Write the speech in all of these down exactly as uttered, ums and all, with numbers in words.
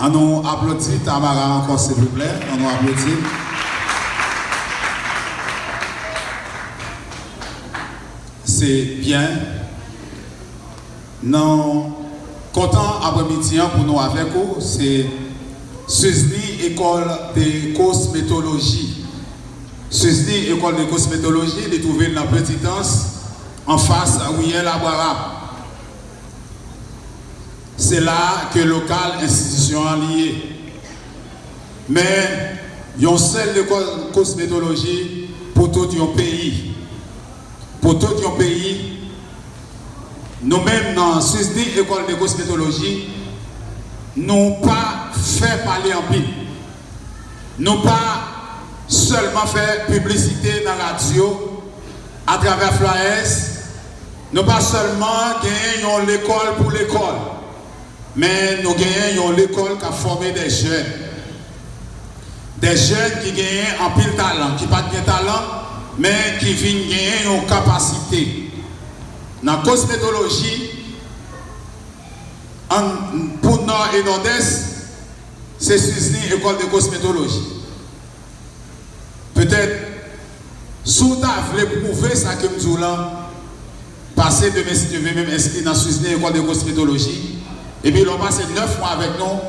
An nou aplodi Tamara ankò, silvouplè. An nou aplodi. Se byen. Nou kontan apremidi an pou nou avèk ou. Se Suzni École de Cosmétologie. Suzni École de Cosmétologie, li twouve l nan Petitans, anfas Riyèl Abraram. Se la ke lokal enstitisyon an li ye. Men, yon sèl lekòl kosmetoloji pou tout yon peyi. Pou tout yon peyi, nou menm nan Suzni École de Cosmétologie, nou pa fè pale anpil. Nou pa sèlman fè piblisite nan radyo, atravè flyers, nou pa sèlman genyen yon lekòl pou lekòl, men nou genyen yon lekòl k ap fòme de jèn. De jèn ki genyen anpil talan, ki pa t gen talan, men ki vin genyen yon kapasite. Nan kosmetoloji, an, pou Nò e Nòdès, se Suzni École de Cosmétologie. Petèt, si w ta vle pwouve sa ke m di w lan, pase demen, si Dye vle, menm enskri nan Suzni École de Cosmétologie, epi lè w pase nèf mwa avèk nou,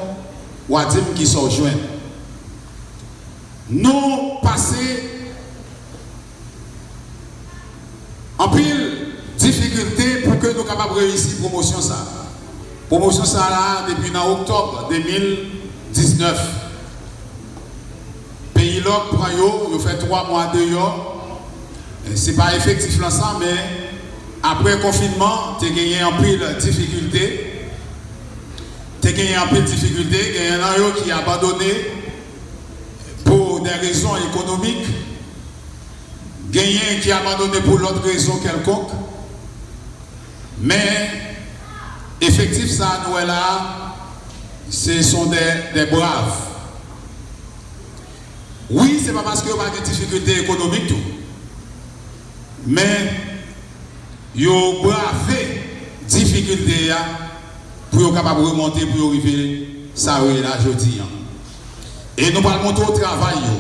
w a di m kisa w jwenn. Nou pase anpil difikilte pou ke nou kapab reyisi pwomosyon sa a. Pwomosyon sa a la, depi nan oktòb de mil diznèf, Paylock pran yo, yo fè twa mwa deyò. Se pa efektif lan sa, men apre konfinman, te genyen anpil difikilte. Te genyen anpil difikilte, genyen nan yo ki abandone pou de rezon ekonomik. Genyen ki abandone pou lòt rezon kèlkonk. Men, efektif sa a nou wè la a, se sont des, des braves. Wi, se pa paske yo pa gen difikilte ekonomik tou. Men, yo brave difikilte a pou yo kapab remonte, pou yo rive sa yo ye la jodi an. E nou pral montre w travay yo.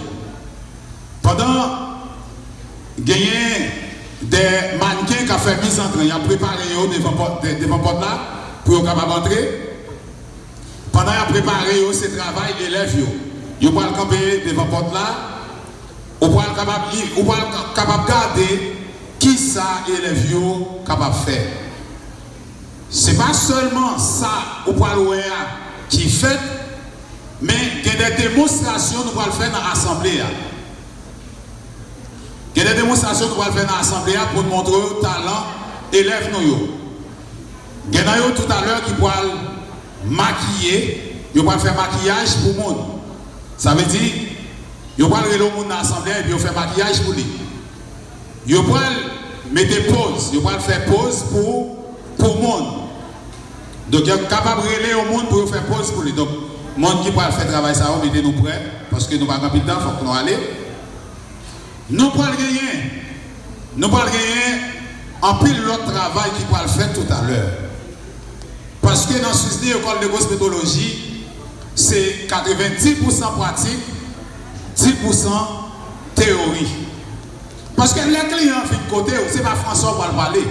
Pandan genyen de mannken k ap fè mizantren, y ap prepare yo devan pòt, de-, devan pòt la pou yo kapab antre. Pandan y ap prepare yo, se travay elèv yo. Yo pral kanpe devan pòt la. Ou pral kapab li, ou pral ka-, kapab gade kisa elèv yo kapab fè. Se pa sèlman sa ou pral wè a ki fèt, men gen de demonstrasyon nou pral fè nan asanble a. Gen de demonstrasyon nou pral fè nan asanble a pou n montre w talan elèv nou yo. Gen nan yo toutalè ki pral makiye, yo pral fè makiyaj pou moun. Sa vle di, yo pral rele yon moun nan asanble a epi yo fè makiyaj pou li. Yo pral mete poz, yo pral fè poz pou, pou moun. Donk, yo kapab rele yon moun pou yo fè poz pou li. Donk, moun ki pral fè travay sa yo, mete nou prè, paske nou pa gen anpil tan, fòk nou ale. Nou pral genyen, nou pral genyen anpil lòt travay ki pral fèt toutalè. Paske nan Suzni École de Cosmétologie, se katrevendis pousan pratik, dis pousan teyori. Paske lè kliyan an vin kote w, se pa fransè w pral pale.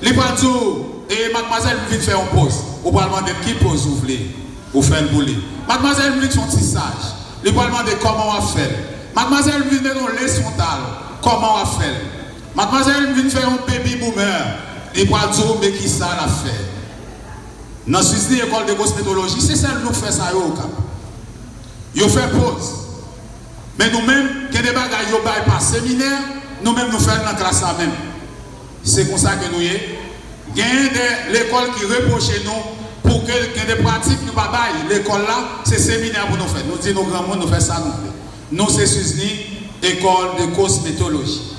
Li pral di w, "E, madmwazèl, m vin fè yon poz." Ou pral mande l, "Ki poz ou vle?" Ou fè l pou li. "Madmwazèl, m vin fè yon ti saj." Li pral mande, "Kòman w ap fè l?" "Madmwazèl, m vin mete yon lens fwontal." "Kòman w ap fè l?" "Madmwazèl, m vin fè yon baby boomer." Li pral di w, "Men kisa l ap fè." Nan Suzni École de Cosmétologie, se sèl nou k fè sa yo, Okap. Yo fè poz. Men nou menm, gen de bagay yo bay pa seminè, nou menm nou fè l nan klas la menm. Se konsa ke nou ye. Genyen de lekòl ki repwoche nou pou ke gen de pratik nou pa bay lekòl la, se seminè pou nou fè. Nou di nou granmoun, nou fè sa nou vle. Nou se Suzni École de Cosmétologie.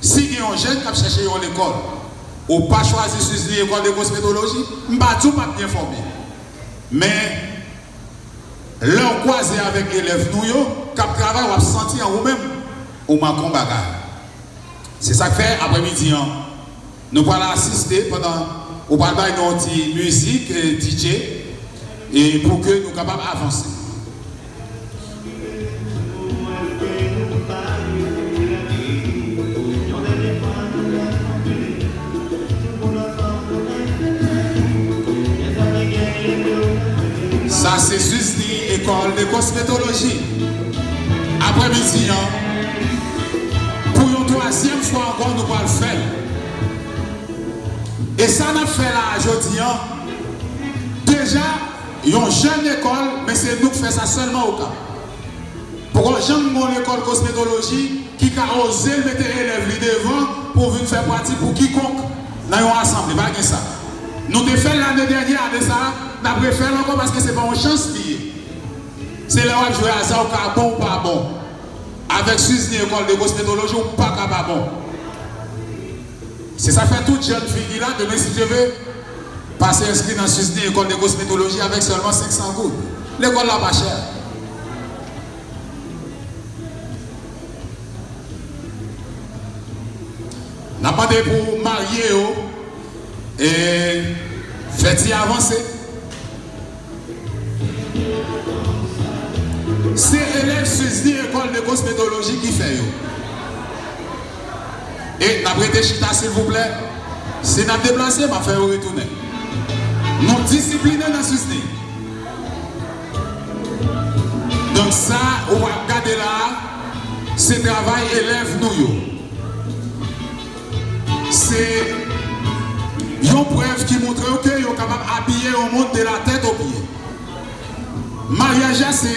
Si gen yon jèn k ap chèche yon lekòl, ou pa chwazi Suzni École de Cosmétologie, m pa di w p ap byen fòme. Men, lè w kwaze avèk elèv nou yo k ap travay, w ap santi an ou menm, ou manke yon bagay. Se sa k fè, aprèmidi an, nou pral asiste pandan ou pral bay nou yon ti mizik, eh, D J, e pou ke nou kapab avanse. Lekòl de kosmetoloji. Aprèmidi an, pou yon twazyèm fwa ankò, nou pral fè l. E sa n ap fè la a jodi an, deja, yon jèn lekòl, men se nou k fè sa sèlman Okap. Poko janm gen yon lekòl kosmetoloji ki ka oze l mete elèv li devan pou vin fè pratik pou kikonk nan yon asanble. Pa gen sa. Nou te fè l lane dènyè, ane sa a, n ap refè l ankò paske se pa yon chans li ye. Se lè w ap jwe aza, ou ka bon ou pa bon. Avèk Suzni École de Cosmétologie, ou pa ka pa bon. Se sa fè tout jèn fi ki la, demen, si Dye ve, pase enskri nan Suzni École de Cosmétologie avèk sèlman senk san goud. Lekòl la pa chè. N ap mande pou marye yo, e, fè ti avanse. Se elèv Suzni École de Cosmétologie ki fè yo. E n ap rete chita, silvouplè. Si n ap deplase, m ap fè yo retounen. Nou disipline nan Suzni. Donk, sa ou ap gade la a, se travay elèv nou yo. Se yon prèv ki montre w ke yo kapab abiye yon moun de la tèt o pye. Maryaj la se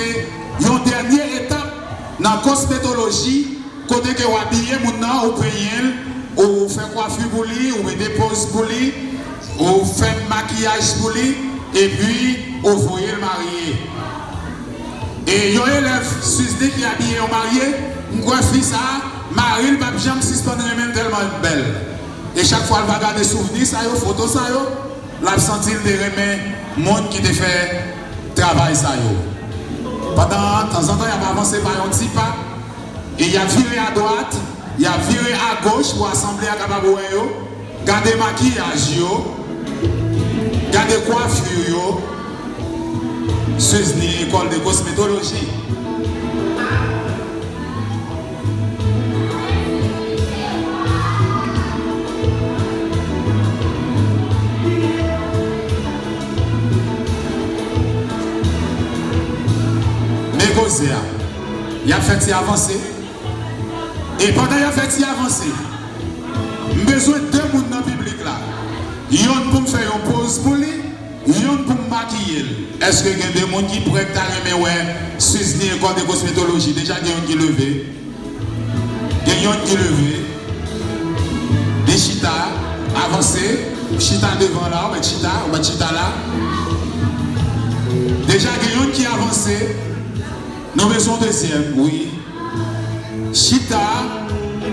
yon dènye etap nan kosmetoloji, kote ke w abiye moun nan, ou penyen l, ou fè kwafi pou li, ou mete poz pou li, ou fè makiyaj pou li, epi ou voye l marye. E yon elèv Suzni ki abiye yon marye, m kwè fi sa a, mari l p ap janm sispann renmen l tèlman l bèl. E chak fwa l va gade souvni sa yo, foto sa yo, l ap santi l te renmen moun ki te fè travay sa yo. Pandan tanzantan y ap avanse pa yon ti pa, e y ap vire adwat, y ap vire agoch pou asanble a kapab wè yo. Gade makiyaj yo, gade kwafi yo. Suzni École de Cosmétologie. Men koze a. Y ap fè ti avanse. E pandan y ap fè ti avanse, m bezwen de moun nan piblik la. Yonn pou m fè yon poz pou li, yonn pou m makiye l. Èske gen de moun ki prè k ta renmen wè Suzni École de Cosmétologie? Deja gen yonn ki leve. Gen yonn ki leve. Li chita, avanse, chita devan la, ou mèt chita, ou mèt chita la. Deja gen yonn ki avanse. Nou bezwen yon dezyèm, wi. Chita,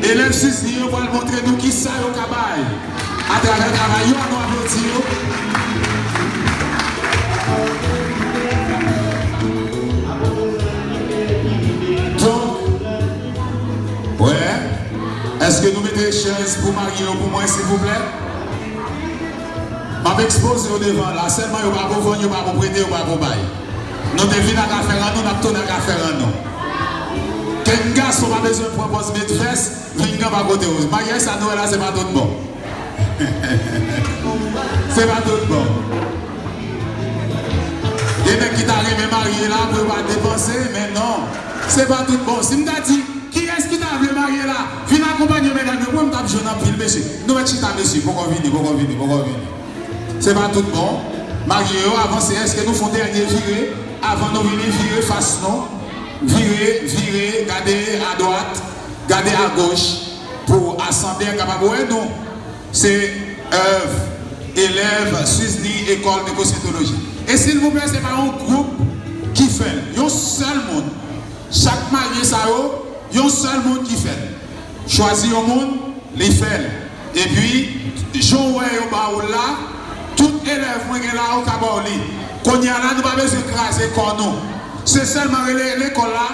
elèv Suzni yo pral montre nou kisa yo ka bay atravè travay yo, ann nou aplodi yo. Donk, wè, èske nou mete chèz pou marye yo pou mwen, silvouplè? M ap ekspoze yo devan la, sèlman yo pa pou vann, yo pa pou prete, yo pa pou bay. Nou te vin ak afè an nou, n ap tounen ak afè an nou. Kenn gason pa bezwen pran pòz met vès, vin kanpe akote w. Maryaj sa nou wè la, se pa tout bon. Se pa tout bon. Gen nèg ki ta renmen marye la pou yo pa depanse, men non. Se pa tout bon. Si m ta di, kiyès ki ta vle marye la? Vin akonpanye medam yo. Mwen, m t ap jwenn anpil mesye. Nou mèt chita, mesye. Poko vini, poko vini, poko vini. Se pa tout bon. Marye yo, avanse. Èske nou fè yon dènye vire? Avan nou vini, vire fas nou. Vire, vire, gade adwat, gade agoch, pou asanble a kapab wè nou. Se èv elèv Suzni École de Cosmétologie. E silvouplè, se pa yon gwoup ki fè l. Yon sèl moun. Chak marye sa yo, yon sèl moun ki fè l. Chwazi yon moun, li fè l. Epi, jan w wè yo ba w l la, tout elèv mwen gen la, yo ka ba w li. Kounye a la, nou pa bezwen kraze kò nou. Se sèlman rele lekòl la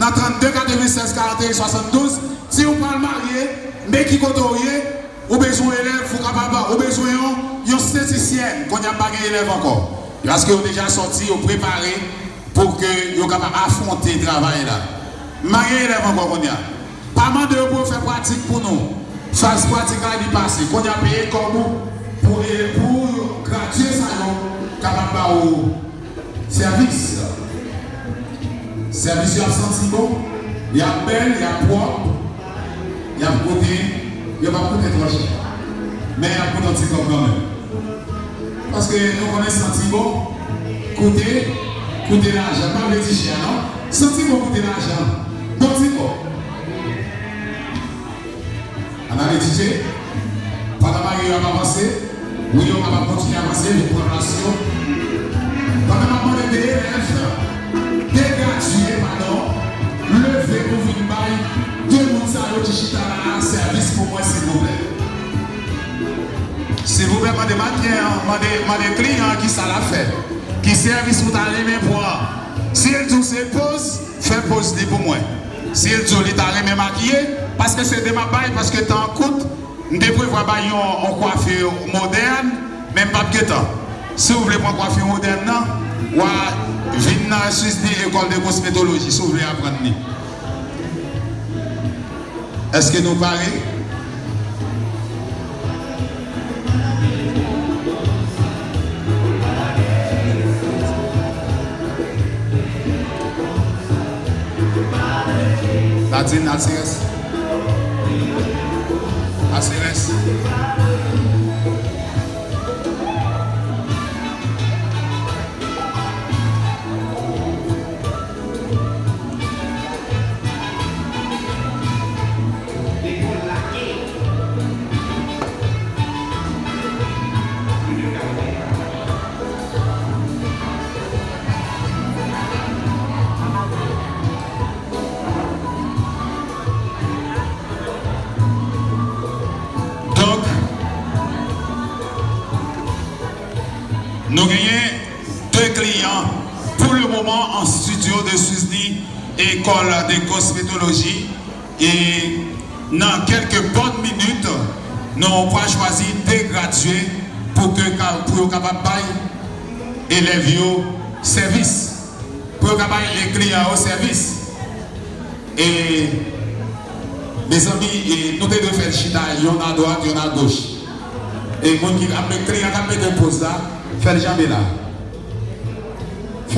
nan trannde katrevennsèz karanteyen swasanndouz. Si w pral marye, men ki kote w ye, ou bezwen yon elèv, ou kapab, ou bezwen yon, yon estetisyèn. Kounye a, m pa gen elèv ankò. Paske yo deja sòti, yo prepare pou ke yo kapab afwonte travay la. M pa gen elèv ankò kounye a. Pa mande yo pou yo fè pratik pou nou. Faz pratik la, li pase. Kounye a, peye kòb ou pou, pou gradye sa yo kapab ba ou sèvis. Sèvis yo ap santi bon, y ap bèl, y ap pwòp, y ap koute, yo p ap koute twò chè. Men y ap koute yon ti kòb kanmenm. Paske nou konnen santi bon, koute, koute lajan. Pa vle di chè non. Santi bon koute lajan. Bon ti kòb. Ann ale D J. Pandan marye yo ap avanse, wi, yo kapab kontinye avanse, vin pran plas yo. Pandan m ap mande de elèv, de gradye, padon, leve pou vin bay de moun sa yo ki chita la a sèvis pou mwen, silvouplè. Silvouplè, mande mannyè an, mande, mande kliyan an kisa l ap fè. Ki sèvis ou ta renmen pran? Si l di w se poz, fè poz li pou mwen. Si l di w li ta renmen makiye, paske se de m ap bay, paske tan an kout, m te prevwa bay yon, yon kwafi modèn, men m p ap gen tan. Si w vle pran kwafi modèn nan, w a vin nan Swisdi École de Cosmétologie, si w vle aprann li. Èske nou pare? Nadine, Alcires. Alcires. Donk, nou genyen de kliyan pou le moman an estidyo de Swisdi École de Cosmétologie. E nan kèlke bòn minit, nou pral chwazi de gradye pou ke ka, pou yo kapab bay elèv yo sèvis, pou yo ka bay le kliyan yo sèvis. E, mezanmi, e, nou te dwe fè l chita yonn adwat, yonn agoch. E moun ki ap met, kliyan k ap mete poz la, fè l janbe la.